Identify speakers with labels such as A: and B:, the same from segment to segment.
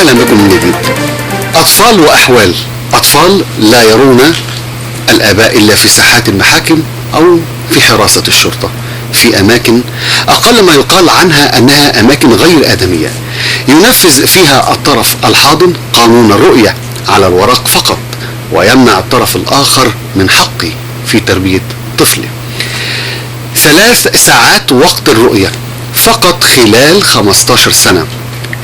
A: أهلا بكم من جديد. أطفال وأحوال، أطفال لا يرون الآباء إلا في ساحات المحاكم أو في حراسة الشرطة، في أماكن أقل ما يقال عنها أنها أماكن غير آدمية، ينفذ فيها الطرف الحاضن قانون الرؤية على الورق فقط، ويمنع الطرف الآخر من حقه في تربية طفله. 3 ساعات وقت الرؤية فقط خلال 15 سنة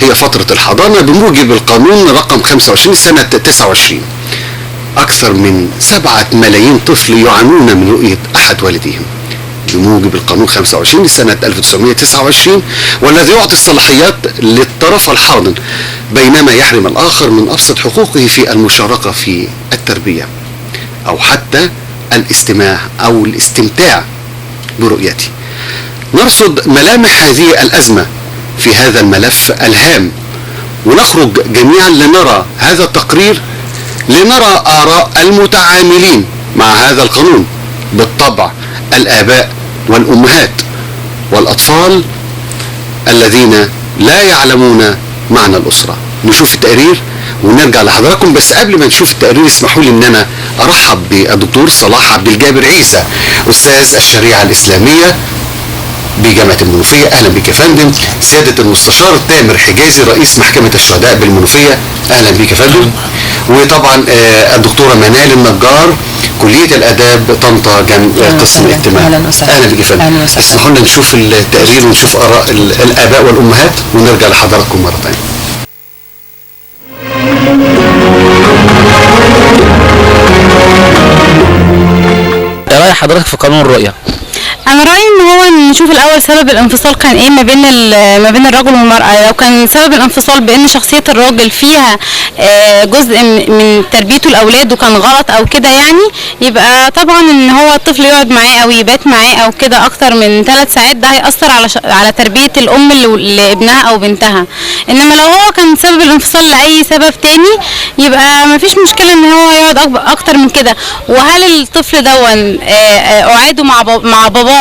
A: هي فترة الحضانة بموجب القانون رقم 25 سنة 29. أكثر من 7 ملايين طفل يعانون من رؤية أحد والديهم بموجب القانون 25 لسنة 1929، والذي يعطي الصلاحيات للطرف الحاضن بينما يحرم الآخر من أبسط حقوقه في المشاركة في التربية أو حتى الاستماع أو الاستمتاع برؤيته. نرصد ملامح هذه الأزمة في هذا الملف الهام، ونخرج جميعا لنرى هذا التقرير، لنرى آراء المتعاملين مع هذا القانون، بالطبع الآباء والأمهات والأطفال الذين لا يعلمون معنى الأسرة. نشوف التقرير ونرجع لحضراتكم، بس قبل ما نشوف التقرير اسمحوا لي ان انا ارحب بالدكتور صلاح عبد الجابر عيسى، استاذ الشريعة الإسلامية بجامعة المنوفية. أهلا بك يا فندم. سيادة المستشار تامر حجازي رئيس محكمة الشهداء بالمنوفية، أهلا بك يا فندم. وطبعا الدكتورة منال النجار، كلية الآداب طنطا، قسم اجتماع. أهلا بك يا فندم. اسمحوا لنا نشوف التقرير ونشوف آراء الآباء والأمهات ونرجع لحضراتكم مرة ثانية.
B: رأي حضرتك في قانون الرؤية؟
C: انا رايي ان هو نشوف الاول سبب الانفصال كان ايه ما بين الرجل والمراة. لو كان سبب الانفصال بان شخصية الراجل فيها جزء من تربيته لاولاده كان غلط او كده يعني، يبقى طبعا ان هو الطفل يقعد معاه او يبات معاه او كده اكتر من 3 ساعات، ده هيأثر على تربيه الام لابنها او بنتها. انما لو هو كان سبب الانفصال لاي سبب تاني يبقى مفيش مشكلة ان هو يقعد اكتر من كده. وهل الطفل دون قعاده مع باباه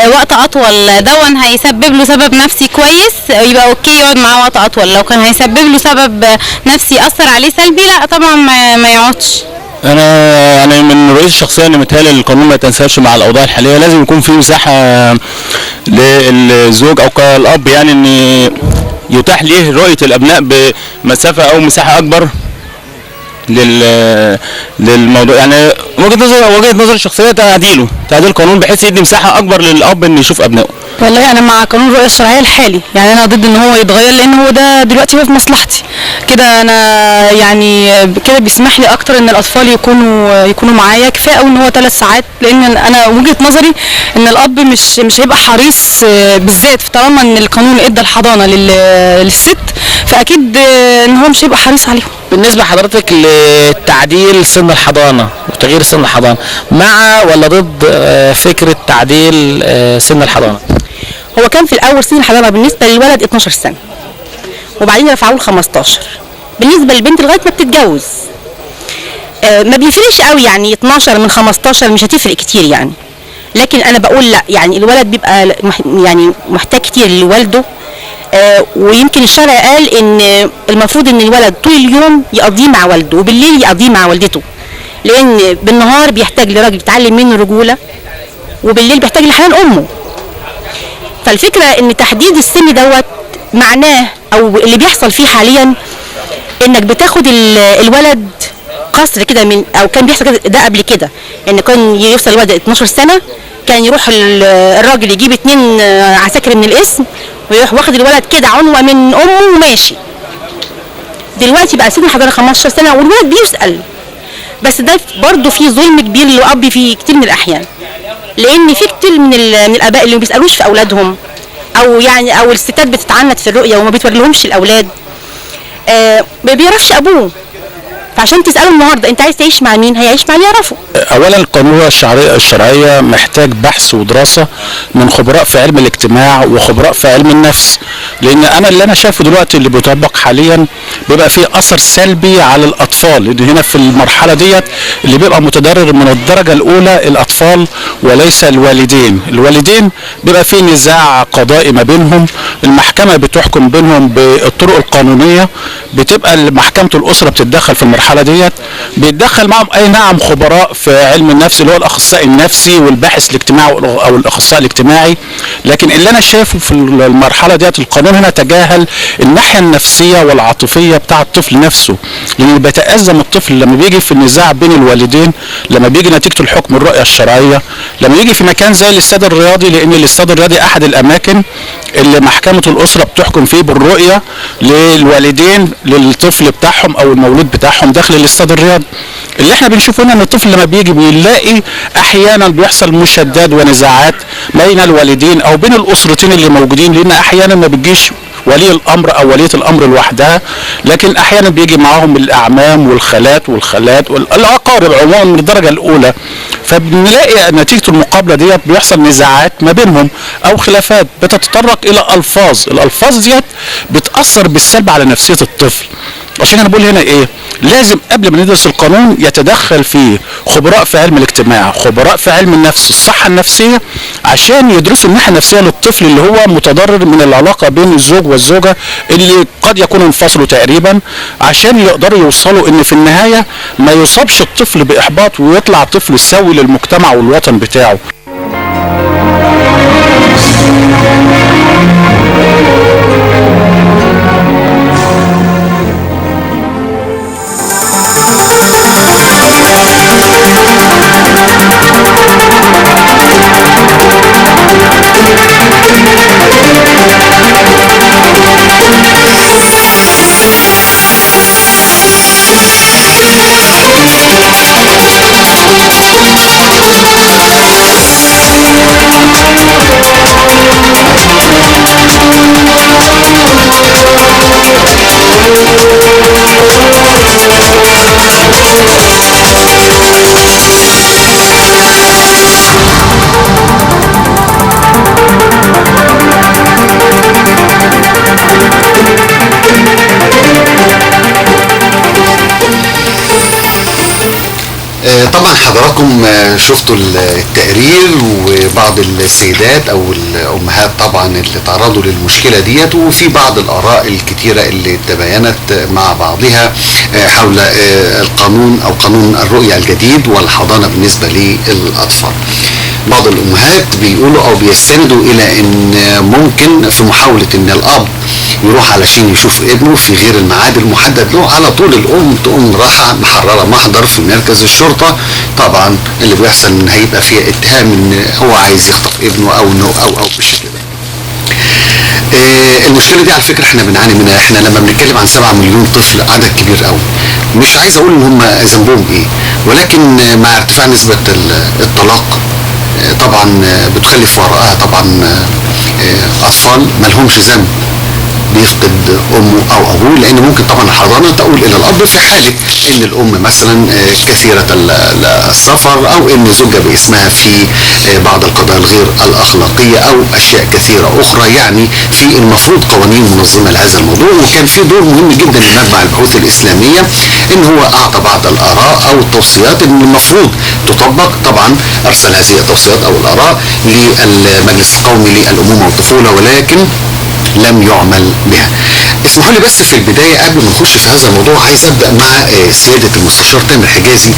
C: وقت اطول دون هيسبب له سبب نفسي كويس، يبقى okay يقعد معاه وقت اطول. لو كان هيسبب له سبب نفسي ياثر عليه سلبي، لا طبعا ما يقعدش.
D: انا يعني من رؤيتي الشخصية ان متهيألي القانون ما يتناسبش مع الاوضاع الحالية. لازم يكون في مساحة للزوج او كالاب، يعني ان يتاح ليه رؤية الابناء بمسافه او مساحة اكبر للموضوع. يعني وجهة نظر الشخصية تعديل القانون بحيث يدي مساحة اكبر للاب ان يشوف ابنائه.
E: والله انا مع قانون الرؤية الشرعية الحالي، يعني انا ضد ان هو يتغير، لان هو ده دلوقتي هو في مصلحتي كده. انا يعني كده بيسمح لي اكتر ان الاطفال يكونوا معايا. كفاية قوي ان هو 3 ساعات، لان انا وجهه نظري ان الاب مش هيبقى حريص، بالذات طالما ان القانون ادى الحضانة للست، فاكيد ان هو مش هيبقى حريص عليهم.
B: بالنسبة لحضرتك لتعديل سن الحضانة وتغيير سن الحضانة، مع ولا ضد فكرة تعديل سن الحضانة؟
F: هو كان في الاول سن الحضانة بالنسبة للولد 12 سنة، وبعدين رفعوه ل 15 بالنسبة للبنت لغاية ما بتتجوز. ما بيفرقش قوي يعني، 12 من 15 مش هتفرق كتير يعني. لكن انا بقول لا، يعني الولد بيبقى يعني محتاج كتير لوالده. ويمكن الشرع قال ان المفروض ان الولد طول اليوم يقضيه مع والده وبالليل يقضيه مع والدته، لان بالنهار بيحتاج لراجل يتعلم منه رجوله، وبالليل بيحتاج لحنان امه. فالفكرة ان تحديد السن دوت معناه، او اللي بيحصل فيه حاليا، انك بتاخد الولد قصر كده من، او كان بيحصل كده ده قبل كده، ان كان يوصل الولد 12 سنة كان يروح الراجل يجيب 2 عساكر من القسم ويروح واخد الولد كده عنوة من امه وماشي. دلوقتي بقى سن الحضانة 15 سنة والولد بيسال، بس ده برضه فيه ظلم كبير للاب في كتير من الاحيان، لان في كتير من الاباء اللي ما بيسالوش في اولادهم، او يعني او الستات بتتعنت في الرؤية وما بتوريلهمش الاولاد. ما بيعرفش ابوه، فعشان تساله النهارده انت عايز تعيش مع مين، هيعيش مع اللي يعرفه.
G: اولا القانون الشرعية محتاج بحث ودراسة من خبراء في علم الاجتماع وخبراء في علم النفس، لان انا اللي انا شايفه دلوقتي اللي بيطبق حاليا بيبقى فيه اثر سلبي على الاطفال، لان هنا في المرحلة ديت اللي بيبقى متضرر من الدرجة الاولى الاطفال وليس الوالدين. الوالدين بيبقى فيه نزاع قضائي ما بينهم، المحكمة بتحكم بينهم بالطرق القانونية، بتبقى محكمة الاسرة بتتدخل في المرحلة ديت، بيتدخل معهم اي نعم خبراء في علم النفس اللي هو الاخصائي النفسي والباحث الاجتماعي او الاخصائي الاجتماعي، لكن اللي انا شايفه في المرحلة ديت القانون هنا تجاهل الناحية النفسية والعاطفيه بتاع الطفل نفسه، لان بيتأزم الطفل لما بيجي في النزاع بين الوالدين، لما بيجي نتيجة الحكم الرؤية الشرعية، لما يجي في مكان زي الاستاد الرياضي، لان الاستاد الرياضي احد الاماكن اللي محكمة الاسرة بتحكم فيه بالرؤية للوالدين للطفل بتاعهم او المولود بتاعهم داخل الاستاد الرياضي. اللي احنا بنشوفه هنا ان الطفل لما بيجي بيلاقي احيانا بيحصل مشادات ونزاعات بين الوالدين او بين الاسرتين اللي موجودين، لان احيانا ما بتجيش ولي الامر او وليه الامر لوحدها، لكن احيانا بيجي معاهم الاعمام والخالات والخالات والاقارب عموما من الدرجة الاولى، فبنلاقي نتيجة المقابلة ديت بيحصل نزاعات ما بينهم او خلافات بتتطرق الى الفاظ، الالفاظ ديت بتاثر بالسلب على نفسية الطفل. عشان انا بقول هنا ايه، لازم قبل ما ندرس القانون يتدخل فيه خبراء في علم الاجتماع، خبراء في علم النفس، الصحة النفسية، عشان يدرسوا الناحية النفسية للطفل اللي هو متضرر من العلاقة بين الزوج والزوجة اللي قد يكونوا انفصلوا تقريبا، عشان يقدروا يوصلوا ان في النهاية ما يصابش الطفل باحباط ويطلع طفل سوي للمجتمع والوطن بتاعه.
A: طبعا حضراتكم شفتوا التقرير وبعض السيدات او الامهات طبعا اللي تعرضوا للمشكلة ديت، وفي بعض الاراء الكتيرة اللي تباينت مع بعضها حول القانون او قانون الرؤية الجديد والحضانه بالنسبة للاطفال. بعض الامهات بيقولوا او بيستندوا الى ان ممكن في محاولة ان الاب يروح علشان يشوف ابنه في غير الميعاد المحدد له، على طول الام تقوم راحة محرره محضر في مركز الشرطة. طبعا اللي بيحصل ان هيبقى فيها اتهام ان هو عايز يخطف ابنه او انه او بالشكل ده. المشكلة دي على فكرة احنا بنعاني منها، احنا لما بنتكلم عن 7 مليون طفل عدد كبير قوي، مش عايز اقول ان هم ذنبهم ايه، ولكن مع ارتفاع نسبه الطلاق طبعا بتخلف وراءها طبعا اطفال ما لهمش ذنب بيفقد امه او ابوه، لان ممكن طبعا الحضانة تؤول الى الاب في حاله ان الام مثلا كثيرة السفر، او ان زوجها باسمها في بعض القضايا الغير الاخلاقية او اشياء كثيرة اخرى. يعني في المفروض قوانين منظمة لهذا الموضوع، وكان في دور مهم جدا لمجمع البحوث الاسلامية ان هو اعطى بعض الاراء او التوصيات ان المفروض تطبق. طبعا ارسل هذه التوصيات او الاراء للمجلس القومي للامومه والطفوله، ولكن لم يعمل بها. اسمحوا لي بس في البداية قبل ما نخش في هذا الموضوع عايز ابدا مع سيادة المستشار تامر حجازي.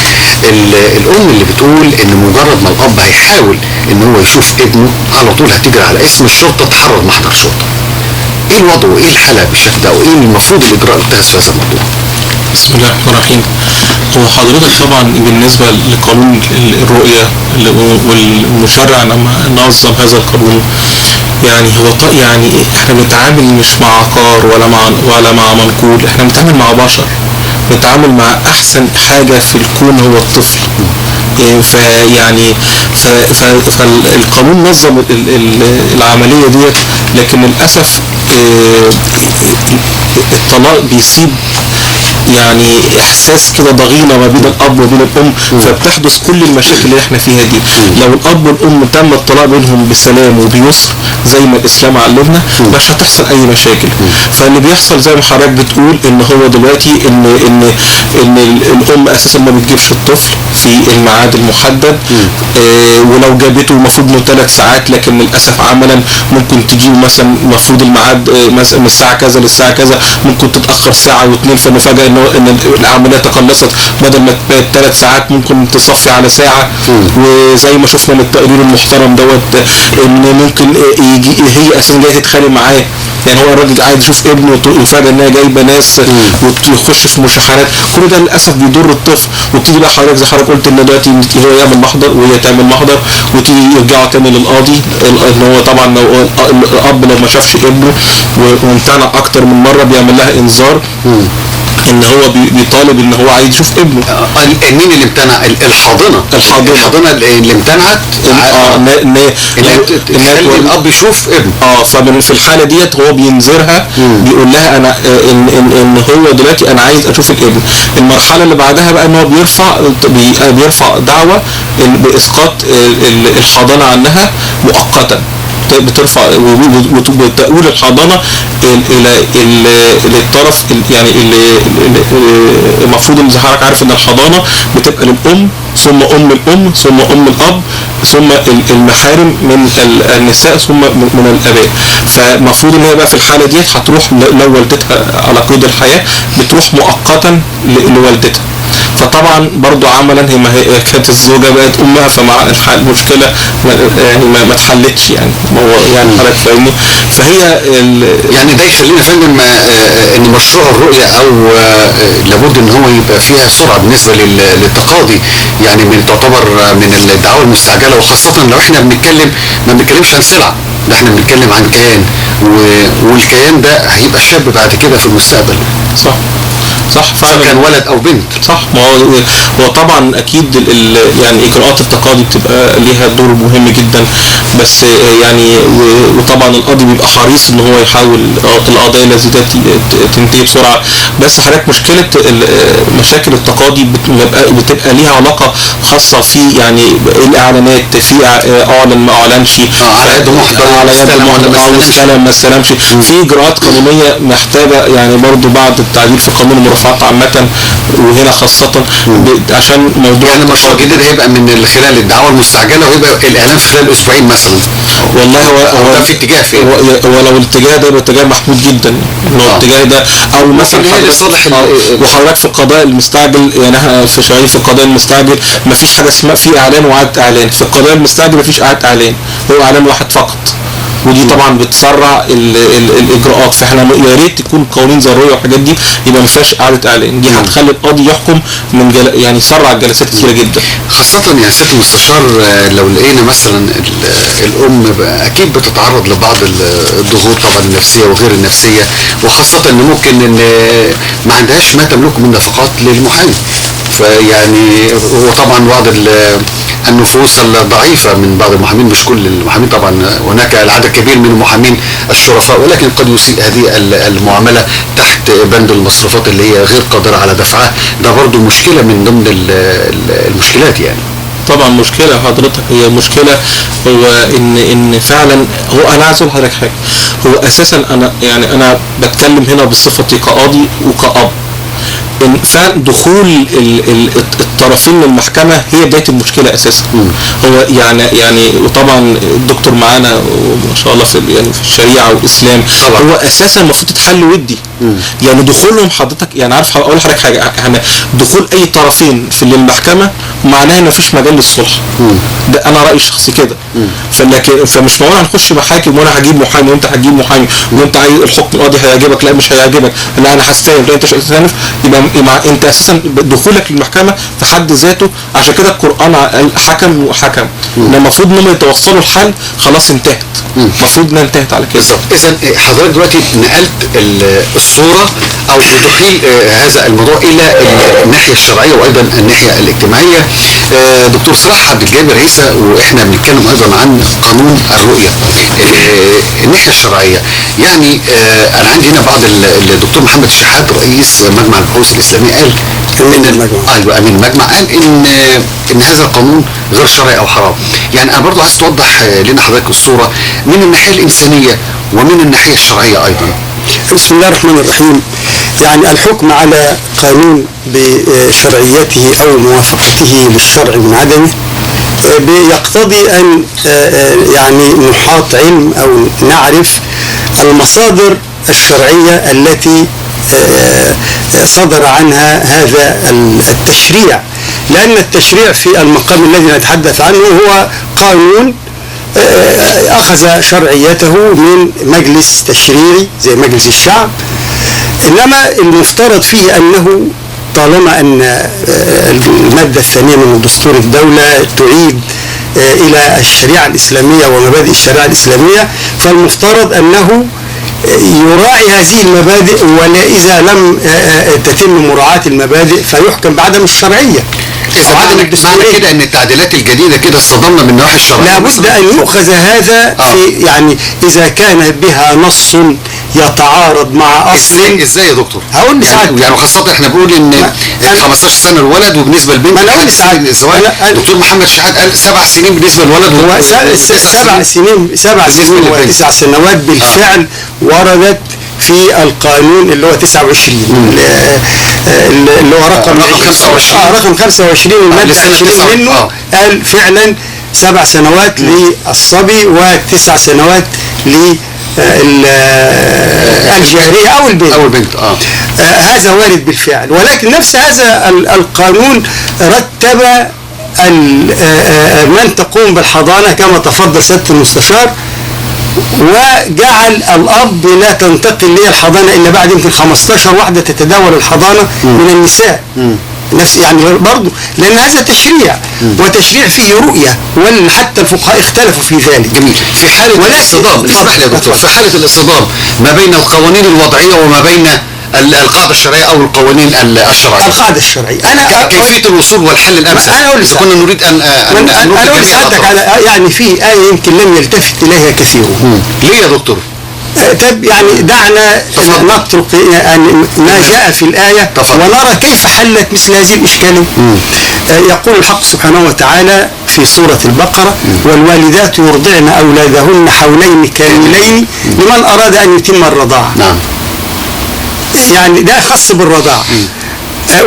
A: الام اللي بتقول ان مجرد ما الاب هيحاول ان هو يشوف ابنه على طول هتجري على اسم الشرطة تحرر محضر شرطه. ايه الوضع وايه الحالة بالشكل ده، وايه المفروض الاجراء اللي اتخذ في هذا الموضوع؟
H: بسم الله الرحمن الرحيم. هو حضرتك طبعا بالنسبة لقانون الرؤية والمشرع لما نظم هذا القانون، يعني هو يعني احنا بنتعامل مش مع عقار ولا مع منقول، احنا بنتعامل مع بشر، بنتعامل مع احسن حاجة في الكون هو الطفل. فيعني فالقانون نظم العملية ديت، لكن للاسف الطلاق بيسيب يعني احساس كده ضغينه ما بين الاب وبين الام، فبتحدث كل المشاكل اللي احنا فيها دي. لو الاب والام تم الطلاق بينهم بسلام وبيسر زي ما الاسلام علمنا، مش هتحصل اي مشاكل. فاللي بيحصل زي ما حضرتك بتقول ان هو دلوقتي ان ان ان الام اساسا ما بتجيبش الطفل في الميعاد المحدد، ولو جابته المفروض انه 3 ساعات، لكن للاسف عملا ممكن تجيب مثلا المفروض الميعاد مثلا من الساعة كذا للساعة كذا، ممكن تتاخر ساعة واثنين، فنفاجئ ان العملية تقلصت، بدل ما تبقى 3 ساعات ممكن تصفي على ساعة. وزي ما شفنا من التقرير المحترم دوت ان ممكن يجي هي اساسا جاية تتخانق معاه، يعني هو الراجل قاعد يشوف ابنه ويفاجئ انها جايبه ناس ويخش في مشاحنات، كل ده للاسف بيضر الطفل. وبتيجي بقى حضرتك زي حضرتك قلت ان دلوقتي هو يعمل محضر وهي تعمل محضر، وتيجي يرجعوا تاني للقاضي، ان هو طبعا لو الاب لو ما شافش ابنه وامتنع اكتر من مرة بيعمل لها انذار ان هو بيطالب ان هو عايز يشوف ابنه.
A: مين اللي امتنع؟ الحاضنة. الحاضنة اللي امتنعت ان الاب يشوف ابنه.
H: فمن في الحالة ديت هو بينذرها، بيقول لها انا ان ان ان هو دلوقتي انا عايز اشوف الابن. المرحلة اللي بعدها بقى ان هو بيرفع دعوه باسقاط الحضانة عنها مؤقتا، بترفع وتقول الحضانة الى للطرف، يعني المفروض ان حضرتك عارف ان الحضانة بتبقى للام ثم ام الام ثم ام الاب ثم المحارم من النساء ثم من الاباء. فالمفروض ان هي بقى في الحالة دي هتروح لو والدتها على قيد الحياة بتروح مؤقتا لوالدتها. فطبعا برضو عملا هي ما هي كانت الزوجة بقت امها، فمع المشكلة يعني ما اتحلتش، يعني ما هو يعني حضرتك فاهمني. فهي
A: يعني ده يخلينا فندم ان مشروع الرؤية او لابد ان هو يبقى فيها سرعة بالنسبة للتقاضي، يعني من تعتبر من الدعاوى المستعجله، وخاصة لو احنا بنتكلم ما بنتكلمش عن سلعه، ده احنا بنتكلم عن كيان، والكيان ده هيبقى شاب بعد كده في المستقبل.
H: صح صح فعلا،
A: كان ولد او بنت.
H: صح، ما هو طبعا اكيد يعني اجراءات التقاضي بتبقى ليها دور مهم جدا، بس يعني وطبعا القاضي بيبقى حريص ان هو يحاول القضايا التي تنتهي بسرعة. بس حضرتك مشكلة مشاكل التقاضي بتبقى ليها علاقة خاصة في يعني الاعلانات، في اعلن ما اعلنش،
A: على يد محضر،
H: على يد محضر او استلم ما استلمش، في اجراءات قانونية محتاجه يعني برضو بعض التعديل في قانون المرافعات عامة وهنا خاصة عشان موضوع
A: يعني المشروع الجديد هيبقى من خلال الدعوة المستعجلة، وهيبقى الإعلان في خلال أسبوعين مثلا.
H: والله هو
A: ده في اتجاه فين؟
H: هو لو الاتجاه ده يبقى اتجاه محمود جدا، لو الاتجاه ده أو مثلا وحضرتك في القضاء المستعجل، يعني احنا في شغالين في القضاء المستعجل مفيش حاجة اسمها في إعلان وإعادة إعلان، في القضاء المستعجل مفيش إعادة إعلان، هو إعلان واحد فقط. ودي طبعا بتسرع الاجراءات. فاحنا يا ريت تكون قوانين زي الرؤية والحاجات دي يبقى ما فيهاش اعاده اعلان، دي هتخلي القاضي يحكم من يعني يسرع الجلسات كتيرة جدا.
A: خاصة يا سيادة المستشار لو لقينا مثلا الام اكيد بتتعرض لبعض الضغوط طبعا النفسية وغير النفسية، وخاصة ان ممكن ان ما عندهاش ما تملكه من نفقات للمحامي، فيعني وطبعا بعض النفوس الضعيفة من بعض المحامين، مش كل المحامين طبعا، هناك العدد كبير من المحامين الشرفاء، ولكن قد يسيء هذه المعاملة تحت بند المصروفات اللي هي غير قادرة على دفعها. ده برضو مشكلة من ضمن المشكلات يعني.
H: طبعا مشكلة حضرتك، هي مشكلة، هو ان فعلا هو انا عايز اقول لحضرتك حاجة، هو اساسا انا يعني انا بتكلم هنا بصفتي كقاضي وكأب، ان فعلا دخول الطرفين للمحكمة هي بداية المشكلة اساسا. هو يعني وطبعا الدكتور معانا وما شاء الله في يعني في الشريعة والاسلام طبعا. هو اساسا المفروض تتحل ودي. يعني دخولهم حضرتك يعني عارف اقول لحضرتك حاجة، يعني دخول اي طرفين في المحكمة معناها ان مفيش مجال للصلح. ده انا رايي الشخصي كده. فلكن فمش معقول هنخش محاكم وانا هجيب محامي وانت هتجيب محامي وانت عايز الحكم القاضي هيعجبك، لا مش هيعجبك، لا انا هستلم، لا انت مش هتستلم، يبقى انت اساسا دخولك للمحكمة في حد ذاته. عشان كده القران حكم وحكم ان المفروض انهم يتوصلوا لحل، خلاص انتهت، المفروض انها انتهت على كده.
A: بالظبط. اذا حضرتك دلوقتي نقلت الصورة أو بتحيل هذا الموضوع إلى الناحية الشرعية وأيضا الناحية الاجتماعية. دكتور صلاح عبد الجابر عيسى، وإحنا بنتكلم أيضا عن قانون الرؤية الناحية الشرعية، يعني أنا عندي هنا بعض الدكتور محمد الشحات رئيس مجمع البحوث الإسلامية قال أيوة أمين المجمع قال إن هذا القانون غير شرعي أو حرام. يعني أنا برضو عايز توضح لنا حضرتك الصورة من الناحية الإنسانية ومن الناحية الشرعية أيضا.
I: بسم الله الرحمن الرحيم. يعني الحكم على قانون بشرعيته أو موافقته للشرع من عدمه يقتضي أن يعني نحاط علم أو نعرف المصادر الشرعية التي صدر عنها هذا التشريع، لأن التشريع في المقام الذي نتحدث عنه هو قانون أخذ شرعيته من مجلس تشريعي زي مجلس الشعب، إنما المفترض فيه أنه طالما أن المادة الثانية من دستور الدولة تعيد إلى الشريعة الإسلامية ومبادئ الشريعة الإسلامية، فالمفترض أنه يراعي هذه المبادئ، ولا إذا لم تتم مراعاة المبادئ فيحكم بعدم الشرعية.
A: إذا معنى كده أن التعديلات الجديدة كده صدمنا من النواحي الشرعية.
I: لابد أن يؤخذ هذا في يعني إذا كان بها نص يتعارض مع أصل.
A: إزاي يا دكتور؟
I: هقول لسعادتك
A: يعني خاصة إحنا بنقول إن 15 سنة الولد وبالنسبة للبنت الزواج. دكتور محمد شحات قال 7 سنين بالنسبة للولد
I: و 7 سنين 7 سنين و9 سنوات بالفعل وردت في القانون اللي هو 29 اللي هو رقم
A: 25
I: رقم 25 المادة 20 منه قال فعلا 7 سنوات للصبي و9 سنوات للجارية أو البنت.
A: أو البنت.
I: هذا وارد بالفعل، ولكن نفس هذا القانون رتب من تقوم بالحضانة كما تفضل سيادة المستشار، وجعل الأب لا تنتقل ليه الحضانة إلا بعد يمكن 15 واحدة تتداول الحضانة من النساء. نفس يعني برضه لأن هذا تشريع وتشريع فيه رؤية، وحتى الفقهاء اختلفوا في ذلك.
A: جميل. في حالة الاصطدام، اسمح لي يا دكتور، في حالة الاصطدام ما بين القوانين الوضعية وما بين القاعدة الشرعية أو القوانين الشرعية.
I: القاعدة الشرعية أنا
A: كيفية الوصول والحل الأمثل.
I: أنا
A: إذا كنا نريد أن
I: أنا أقول لسعادتك على يعني في آية يمكن لم يلتفت إليها كثيرون.
A: ليه يا دكتور؟
I: طب يعني دعنا نترك يعني ما جاء في الآية ونرى كيف حلت مثل هذه الإشكالية. يقول الحق سبحانه وتعالى في سورة البقرة: والوالدات يرضعن أولادهن حولين كاملين لمن أراد أن يتم الرضاعة.
A: نعم.
I: يعني ده خاص بالرضاعة.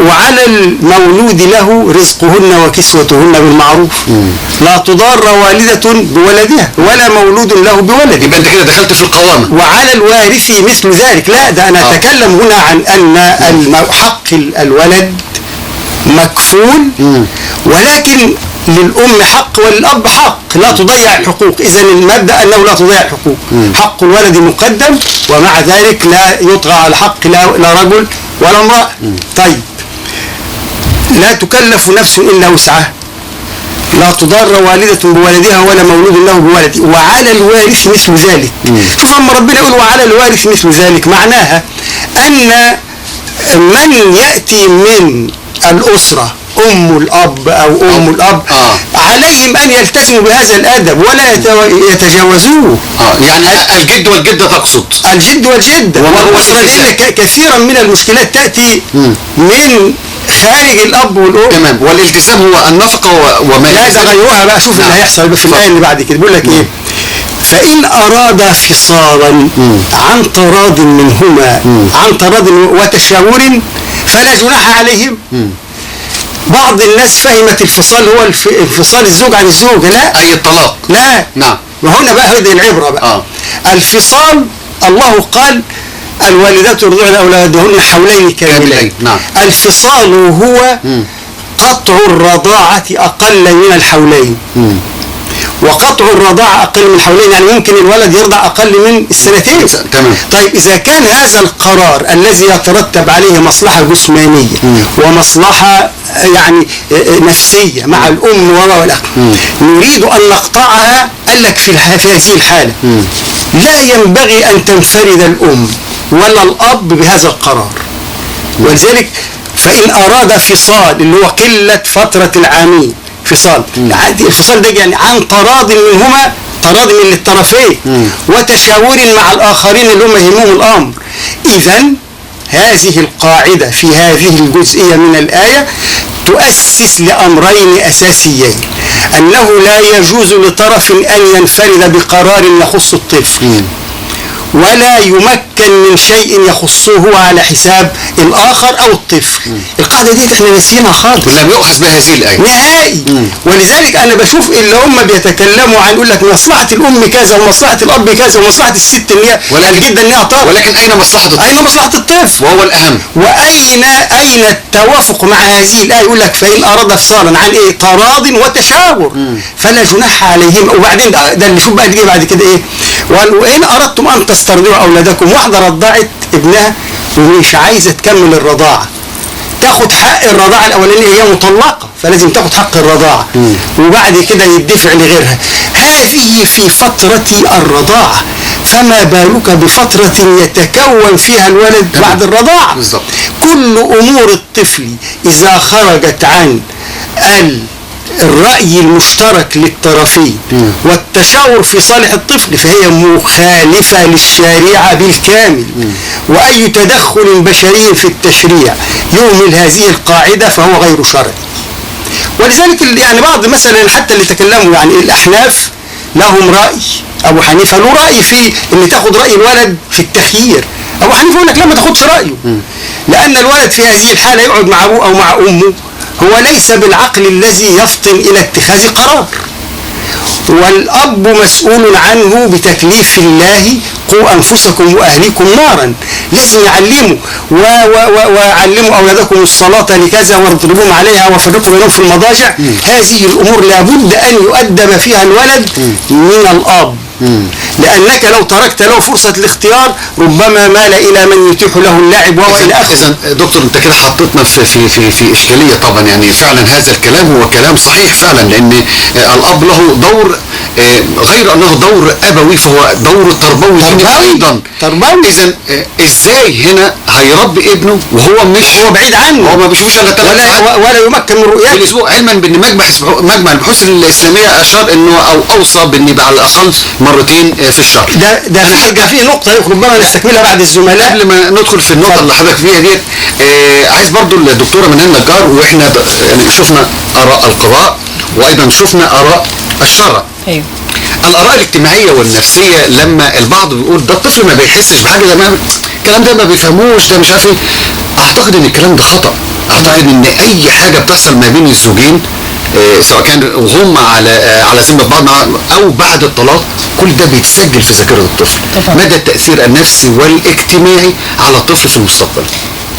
I: وعلى المولود له رزقهن وكسوتهن بالمعروف. لا تضار والدة بولدها ولا مولود له بولده.
A: يبقى انت كده دخلت في القوامة.
I: وعلى الوارث مثل ذلك. لا ده انا اتكلم هنا عن ان حق الولد مكفول، ولكن للأم حق وللأب حق، لا تضيع الحقوق. إذا المبدأ أنه لا تضيع الحقوق. حق الولد مقدم، ومع ذلك لا يطغى على الحق لا رجل ولا امرأة. طيب، لا تكلف نفس إلا وسعها، لا تضار والدة بولدها ولا مولود له بولده، وعلى الوارث مثل ذلك. شوف أما ربنا يقول وعلى الوارث مثل ذلك، معناها أن من يأتي من الأسرة أم الأب أو أم الأب عليهم أن يلتزموا بهذا الأدب ولا يتجاوزوه.
A: يعني الجد والجدة تقصد؟
I: الجد والجدة والأسرة، لأن كثيرا من المشكلات تأتي من خارج الأب والأم.
A: تمام. والالتزام هو النفقة وما
I: لا ده غيرها بقى. شوف اللي هيحصل في الآية اللي بعد كده، بيقول لك إيه: فإن أراد فصالا عن تراض منهما، عن تراض وتشاور فلا جناح عليهم. بعض الناس فهمت الفصال هو انفصال الزوج عن الزوجة، لا،
A: أي الطلاق،
I: لا.
A: نعم.
I: وهنا بقى هذه العبرة بقى. الفصال الله قال الوالدات يرضعن أولادهن حولين كاملين.
A: نعم.
I: الفصال هو قطع الرضاعة أقل من الحولين. وقطع الرضاعة أقل من الحولين يعني ممكن الولد يرضع أقل من السنتين.
A: تمام.
I: طيب إذا كان هذا القرار الذي يترتب عليه مصلحة جسمانية ومصلحة يعني نفسية مع الأم والأخ، نريد أن نقطعها، قال لك في هذه الحالة لا ينبغي أن تنفرد الأم ولا الأب بهذا القرار. ولذلك فإن أراد فصال اللي هو قلة فترة العامين، فصال الفصال ده يعني عن تراض منهما، تراض من الطرفين وتشاور مع الآخرين اللي هم يهمهم الأمر. إذن هذه القاعدة في هذه الجزئية من الآية تؤسس لأمرين أساسيين: أنه لا يجوز لطرف أن ينفرد بقرار يخص الطفل، ولا يمكن من شيء يخصه على حساب الآخر أو الطفل. القاعدة دي احنا ناسيينها خالص،
A: ولم يؤخذ بها هذه الآية
I: نهائي. ولذلك أنا بشوف اللي هم بيتكلموا عن يقول لك مصلحة الأم كذا ومصلحة الأب كذا ومصلحة الست إن هي الجدة إن هي طرف،
A: ولكن أين مصلحة الطفل؟
I: أين مصلحة الطفل؟
A: وهو الأهم.
I: وأين التوافق مع هذه الآية؟ يقول لك فإن أراد فصالا عن إيه؟ تراض وتشاور فلا جناح عليهم. وبعدين ده اللي شوف بقى اللي بعد كده إيه؟ وإن أردتم أن تسترضعوا أولادكم، واحدة رضعت ابنها ومش عايزة تكمل الرضاعة، تاخد حق الرضاعة الأولانية، هي مطلقة فلازم تاخد حق الرضاعة وبعد كده يدفع لغيرها. هذه في فترة الرضاعة، فما بالك بفترة يتكون فيها الولد بعد الرضاعة؟
A: بالزبط.
I: كل أمور الطفل إذا خرجت عن الرأي المشترك للطرفين والتشاور في صالح الطفل فهي مخالفة للشريعة بالكامل. وأي تدخل بشري في التشريع يهمل هذه القاعدة فهو غير شرعي. ولذلك يعني بعض مثلا حتى اللي تكلموا يعني الأحناف لهم رأي، أبو حنيفة له رأي في إن تاخد رأي الولد في التخيير. أبو حنيفة يقول لك لا ما تاخدش رأيه، لأن الولد في هذه الحالة يقعد مع أبوه أو مع أمه، هو ليس بالعقل الذي يفطن إلى اتخاذ قرار، والأب مسؤول عنه بتكليف الله: قوا أنفسكم وأهليكم نارا. لازم يعلموا وعلموا أولادكم الصلاة لكذا واضربوهم عليها وفرقوا بينهم في المضاجع. هذه الأمور لابد أن يؤدب فيها الولد من الأب، لأنك لو تركت له فرصة الاختيار ربما مال إلى من يتيح له اللعب وإلى آخره.
A: إذا دكتور أنت كده حطيتنا في في في في إشكالية طبعا. يعني فعلا هذا الكلام هو كلام صحيح فعلا، لأن الأب له دور غير أنه دور أبوي فهو دور تربوي أيضا.
I: تربوي.
A: إذا إزاي هنا هيربي ابنه وهو مش
I: هو بعيد عنه،
A: هو ما بيشوفوش إلا 3 ساعات
I: ولا يمكن من رؤيته
A: الأسبوع، علما بأن مجمع البحوث الإسلامية أشار إنه أو أوصى بأن يبقى على الأقل مرتين في الشهر.
I: ده في نقطة ربما نستكملها بعد الزملاء.
A: قبل ما ندخل في النقطة اللي حضرتك فيها ديت، عايز برضو الدكتورة منال نجار، واحنا يعني شفنا آراء القضاء وأيضا شفنا آراء الشرع.
E: أيوه.
A: الآراء الاجتماعية والنفسية لما البعض بيقول ده الطفل ما بيحسش بحاجة، ده ما الكلام ده ما بيفهموش، ده مش عارف ايه. أعتقد إن الكلام ده خطأ. أعتقد إن أي حاجة بتحصل ما بين الزوجين سواء كان وهم على ذمة بعض أو بعد الطلاق، كل ده بيتسجل في ذاكرة الطفل.
J: طبعا.
A: مدى التأثير النفسي والاجتماعي على الطفل في المستقبل.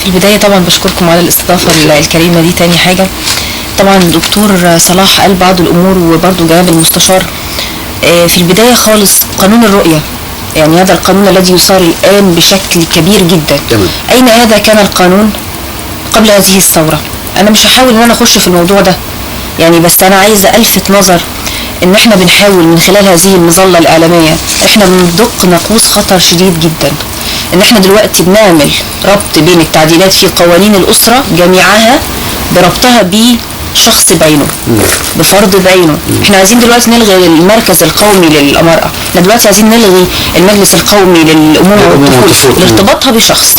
J: في البداية طبعا بشكركم على الاستضافة الكريمة دي. تاني حاجة طبعا الدكتور صلاح قال بعض الأمور وبرضه جواب المستشار. في البداية خالص قانون الرؤية، يعني هذا القانون الذي يصار الآن بشكل كبير جدا.
A: تمام.
J: أين هذا كان القانون قبل هذه الثورة؟ أنا مش هحاول إن أنا أخش في الموضوع ده يعني، بس أنا عايزة ألفت نظر إن إحنا بنحاول من خلال هذه المظلة الإعلامية إحنا بندق ناقوس خطر شديد جدا. إن إحنا دلوقتي بنعمل ربط بين التعديلات في قوانين الأسرة جميعها بربطها بشخص بعينه، بفرد بعينه. احنا عايزين دلوقتي نلغي المركز القومي للمرأة، احنا دلوقتي عايزين نلغي المجلس القومي للأمومة والطفولة لارتباطها بشخص،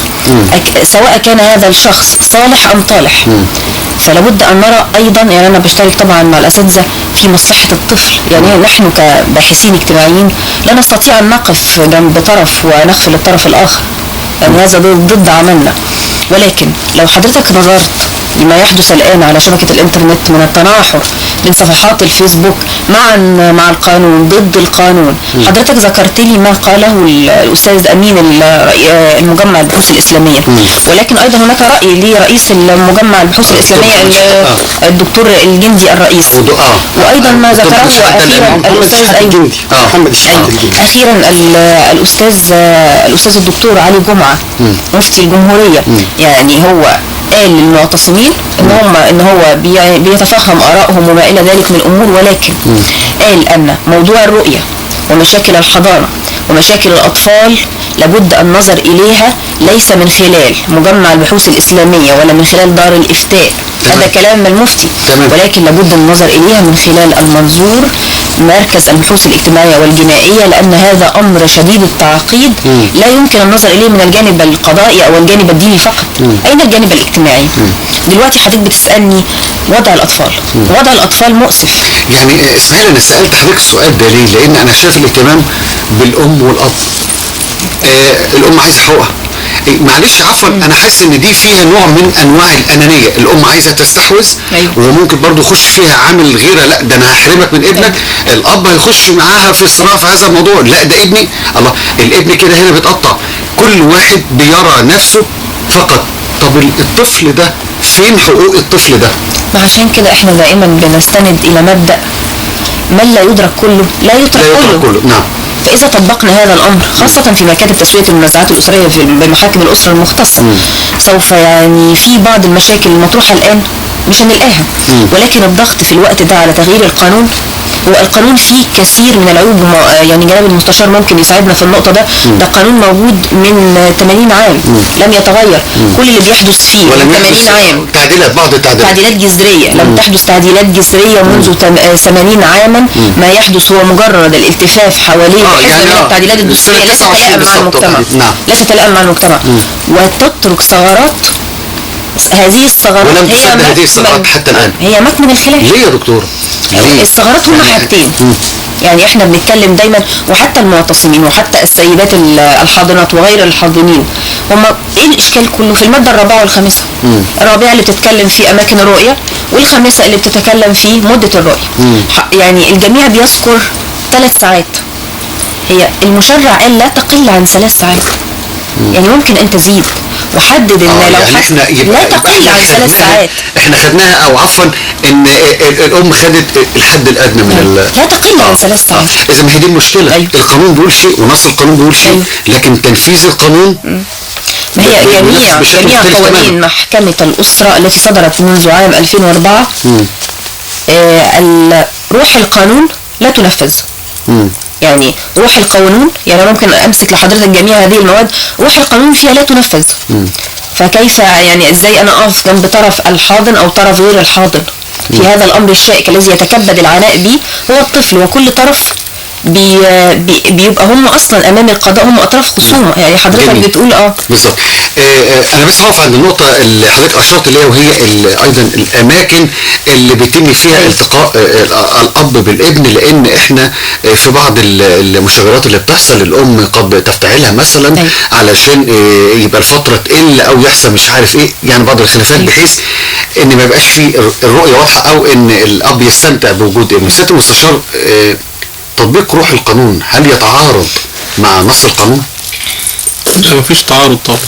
J: سواء كان هذا الشخص صالح أم طالح. فلابد أن نرى أيضا، يعني أنا بشترك طبعا مع الأساتذة في مصلحة الطفل. يعني نحن كباحثين اجتماعيين لا نستطيع أن نقف جنب طرف ونغفل الطرف الآخر، يعني هذا ضد عملنا. ولكن لو حضرتك نظرت لما يحدث الآن على شبكة الإنترنت من التناحر من صفحات الفيسبوك مع القانون ضد القانون. حضرتك ذكرت لي ما قاله الأستاذ أمين المجمع البحوث الإسلامية، ولكن أيضا هناك رأي لرئيس المجمع البحوث الإسلامية الدكتور الجندي الرئيس، وأيضا ما ذكره أخيرا الأستاذ أخيرا الأستاذ الدكتور علي جمعة مفتي الجمهورية. يعني هو قال للمعتصمين ان هو بيتفهم ارائهم وما الى ذلك من امور، ولكن قال ان موضوع الرؤية ومشاكل الحضانة ومشاكل الأطفال لابد النظر إليها ليس من خلال مجمع البحوث الإسلامية ولا من خلال دار الإفتاء، هذا كلام المفتي، ولكن لابد النظر إليها من خلال المنظور مركز البحوث الاجتماعية والجنائية، لأن هذا أمر شديد التعقيد لا يمكن النظر إليه من الجانب القضائي أو الجانب الديني فقط. أين الجانب الاجتماعي؟ دلوقتي حضرتك بتسألني وضع الأطفال، وضع الأطفال مؤسف.
A: يعني اسمحي لي أنا سألت حضرتك السؤال ده ليه؟ لأن أنا شايف الاهتمام بالأم والأب. الأم عايزة حقوقها. معلش عفوا، انا حاسس ان دي فيها نوع من انواع الانانية، الام عايزه تستحوذ. أيوة. وممكن برضو يخش فيها عامل غيره، لا ده انا هحرمك من ابنك. أيوة. الاب هيخش معاها في صراع في هذا الموضوع، لا ده ابني، الله الابن كده هنا بيتقطع، كل واحد بيرى نفسه فقط. طب الطفل ده فين حقوق الطفل ده؟
J: ما عشان كده احنا دائما بنستند الى مبدأ من لا يدرك كله لا يترك كله.
A: نعم.
J: فإذا طبقنا هذا الأمر خاصة في مكاتب تسوية المنازعات الأسرية في بمحاكم الأسرة المختصة، سوف يعني في بعض المشاكل المطروحة الآن مش هنلاقيها، ولكن الضغط في الوقت ده على تغيير القانون، والقانون فيه كثير من العيوب، يعني جناب المستشار ممكن يساعدنا في النقطة ده. ده قانون موجود من 80 عام لم يتغير، كل اللي بيحدث فيه من 80 عام
A: تعديلات، بعض التعديلات،
J: تعديلات جذرية، لم تحدث تعديلات جذرية منذ 80 عاما. ما يحدث هو مجرد الالتفاف حواليه يعني من التعديلات الدستورية لا تتلائم مع المجتمع. لا تتلائم مع المجتمع وتترك ثغرات. هذه الثغرات
A: ولم تسد هذه الثغرات حتى الآن،
J: هي مكمن الخلاف.
A: ليه يا دكتور؟ ليه؟
J: الثغرات هم حاجتين، يعني احنا بنتكلم دايما، وحتى المعتصمين وحتى السيدات الحاضنات وغير الحاضنين، هم ايه الاشكال كله في المادة الرابعة والخامسة. الرابعة اللي بتتكلم في اماكن الرؤية، والخامسة اللي بتتكلم في مدة الرؤية. يعني الجميع بيذكر 3 ساعات، هي المشرع قال لا تقل عن 3 ساعات. يعني ممكن ان تزيد، وحدد ان لو
A: يعني احنا
J: لا تقل عن 3 ساعات.
A: احنا خدناها، او عفوا ان الام خدت الحد الادنى من
J: لا تقل عن 3 ساعات.
A: اذا ما هي دي المشكلة. أيوه. القانون بيقول شيء ونص القانون بيقول شيء. أيوه. لكن تنفيذ القانون،
J: ما هي جميع قوانين محكمة الاسرة التي صدرت منذ عام 2004 روح القانون لا تنفذ. يعني روح القانون، يعني ممكن امسك لحضرتك جميع هذه المواد، روح القانون فيها لا تنفذ. فكيف يعني ازاي انا اقف جنب طرف الحاضن او طرف غير الحاضن في هذا الامر الشائك الذي يتكبد العناء به هو الطفل، وكل طرف بيبقى هم اصلا امام القضاء هم اطراف خصومه. يعني حضرتك بتقول
A: بالظبط. انا بس هقف عند النقطة اللي حضرتك اشرت اليها، وهي ايضا الاماكن اللي بيتم فيها التقاء الاب بالابن، لان احنا في بعض المشاجرات اللي بتحصل الام قد تفتعلها مثلا علشان يبقى الفترة تقل او يحصل مش عارف ايه، يعني بعض الخلافات بحيث ان ما يبقاش في الرؤية واضحة، او ان الاب يستمتع بوجود ابنه. سيادة المستشار، تطبيق روح القانون هل يتعارض مع نص القانون؟
H: لا، مفيش تعارض طبعا.